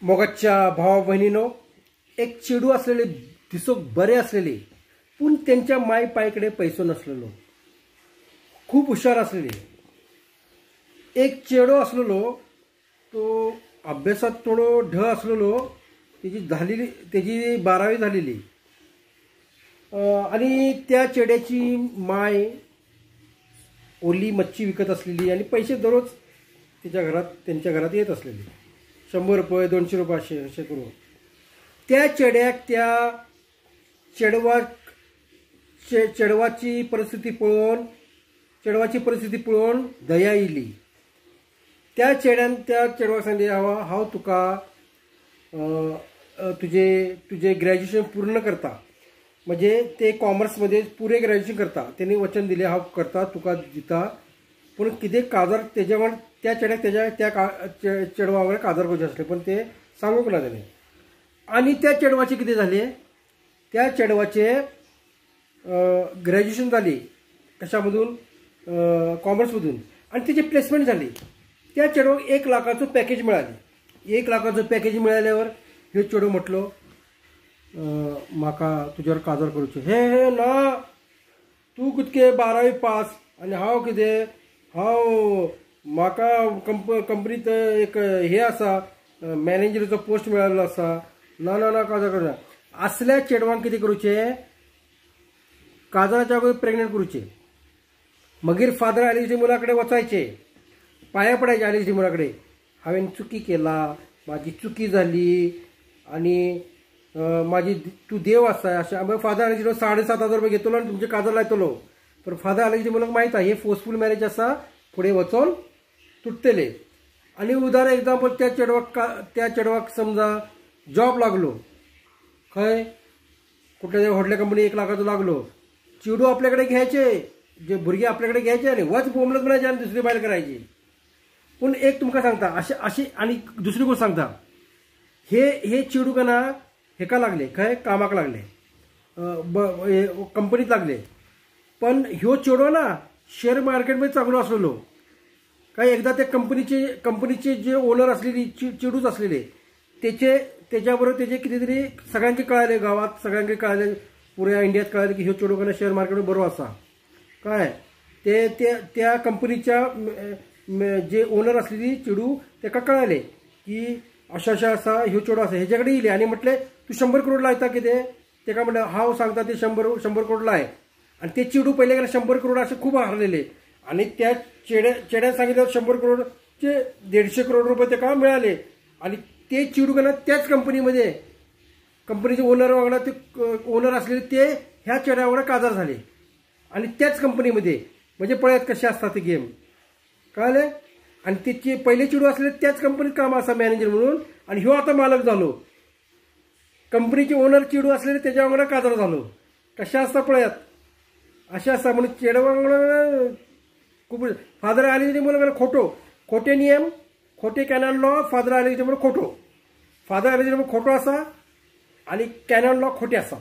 मोगाच्या भावा बहिणीनो, एक चेडू असलेले दिसोक बरे असलेले, पूण त्यांच्या माय पायकडे पैसो नसलेलो, खूप हुशार असलेले. एक चेडो असलेलो तो अभ्यासात थोडो ढ असलेलो, त्याची 12वी झालेली आणि त्या चेड्याची my ओली मच्छी विकत असलेली आणि पैसे दररोज तिच्या घरात त्यांच्या घरात येत असलेले, 100 रुपये 200 रुपये असे असे करून. त्या चेड्याक त्या चेडवाची परिस्थिती पळोवन दया येयली. त्या चेड्यान त्या चेडवाक सांगले, हांव तुका तुजे तुजे ग्रॅज्युएशन पूर्ण करता, म्हणजे ते कॉमर्समध्ये पुरे ग्रॅज्युएशन करता, त्यांनी वचन दिले हांव करता तुका दिता. पूण कितें काजार तेज्या वांगडा त्या चेड्याक तेज्या त्या चेडवा वांगडा काजार करचें आसलें, पण ते सांगूंक ना तेणें. आनी त्या चेडवाचें कितें जालें, त्या चेडवाचें ग्रॅज्युएशन जाली कशामधून, कॉमर्समधून, आनी तेची प्लेसमेंट जाली. त्या चेडवाक 1 लाखाचो पॅकेज मिळाली. 1 लाखाचो पॅकेज मिळाल्यावर ह्यो चेडो म्हटलो, म्हाका तुज्यावर काजार करूचें. हे हे ना, तूं कितके 12वी पास आनी हांव कितें, हांव म्हाका कंपनीत एक हे आसा, मॅनेजराचो पोस्ट मेळिल्लो आसा, ना ना ना काजार करूं. असल्या चेडवांक कितें करूचें, काजाराच्या अगोदर प्रेग्नंट करूचें. मागीर फादर आलेक्स डिमोला कडेन वचायचे, पांया पडायचे आलेक्स डिमोला कडेन, हांवें चुकी केला, म्हाजी चुकी जाली आनी म्हाजी तूं देव आसा अशें. मागीर फादर आलेक्स डिमोला 7,500 रुपया घेतलो आनी तुमचें काजार लायतलो. पण फादर आलेक्स डिमोलाक माहीत आहा हे फोर्सफूल मॅरेज आसा, फुडें वचोन तुटतले. आनी उदाहरण एक्झाम्पल, त्या चेडवाक समजा जॉब लागलो खंय कुठल्या तरी व्हडल्या कंपनी 1 लाखाचो लागलो, चेडू आपल्याकडे घ्यायचे, जे भुरगे आपल्याकडे घ्यायचे आनी वच बोंबलत म्हणायचे आनी दुसरी बायल करायची. पूण एक तुमकां सांगता अशें अशें आनी दुसरी गोश्ट सांगता, हे हे चेडू का ना हेका लागले खंय कामाक लागले, कंपनीत लागले. पण ह्यो चेडो ना शेअर मार्केटमध्ये चांगलो आसलेलो, काय एकदा त्या कंपनीचे जे ओनर असलेली चेडूच असलेले, त्याचे त्याच्याबरोबर त्याचे कितें तरी सगळ्यांक कळाले, गावात सगळ्यांक कळाले, पुऱ्या इंडियात कळाले की ह्यो चेडो का शेअर मार्केट बरो आसा. काय ते त्या कंपनीच्या जे ओनर असलेली चेडू तेका कळाले की अशें अशें आसा, ह्यो चेडो आसा, हेजे कडेन येयले आनी म्हटलें तूं 100 करोड लायता कितें, तेका म्हणलें हांव सांगता ते 100 करोड लाय. आनी ते चेडू पयले गेल्यार 100 करोड अशें खूब हारलेले आनी त्या चेड्यान सांगितलं 100 करोडचे 150 करोड रुपये तेका मिळाले. आनी ते चेडू का त्याच कंपनीमध्ये कंपनीचे ओनर वांगडा ते ओनर असलेले ते ह्या चेड्या वांगडा काजार झाले आणि त्याच कंपनीमध्ये. म्हणजे पळयात कसे असतात ते गेम, कळाले. आणि ते पहिले चेडू असले त्याच कंपनीत काम आसा मॅनेजर म्हणून, आणि ह्यो आता मालक झालो, कंपनीचे ओनर चेडू असलेले त्याच्या वांगडा काजार झालो. कशा असता पळयात, अशें आसा. म्हणून चेडवा वांगडा खूब फादर आलेक्स डिमोला खोटो, खोटे नियम, खोटे कॅनन लॉ, फादर आलेक्स डिमोला खोटो, फादर आलेक्स डिमोला खोटो आसा आनी कॅनन लॉ खोटे आसा.